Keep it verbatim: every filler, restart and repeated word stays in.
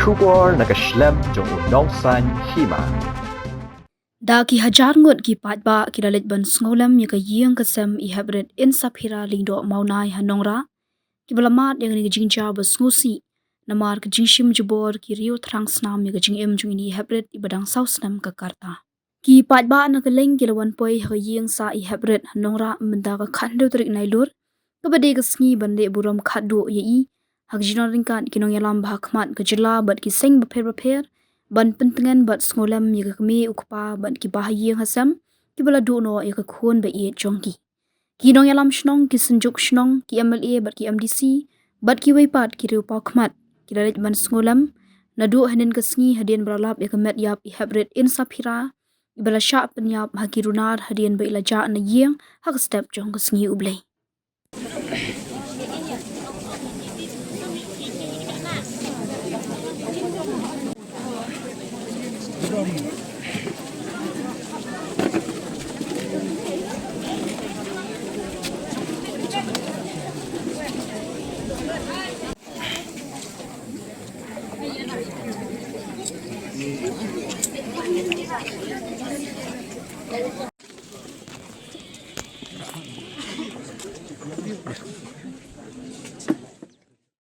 Khubor na ka shlem jong u Nongsaiñ Hima. Da ki hajar ngut ki paidbah ki la leit ban sngewlem ïa ka ïing ka sem i Heprit Insaphira Lyngdoh Mawnai ha Nongrah, kiba la mad ïa kane ka jingjia ba sngewsih namar ka jingshim jubor ki riew thrang snam ïa ka jingim jong ine i Heprit iba dang saw snem ka rta. Ki paidbah na kylleng ki la wan poi ha ka ïing sah i Heprit ha Nongrah mynta ka khathynriew tarik Nailur, kaba dei ka sngi ban leh burom khatduh ïa i ha ka jingnang ryngkat ki nongïalam ba ha khmat ka jylla bad ki seng bapher bapher, ban pyntngen bad sngewlem ïa ka kmie u kpa bad ki bahaïing hasem kiba la duh noh ïa ka khun ba ïeit jong ki. Ki nongïalam shnong, ki synjuk shnong, ki M L A bad ki M D C bad kiwei pat ki riew paw khmat ki la leit ban sngewlem naduh hynnin ka sngi hadien ba la lap ïa ka met ïap i Heprit Insaphira iba la shah pynïap ha ki runar hadien ba i la jah na ïing ha ka step jong ka sngi U Blei.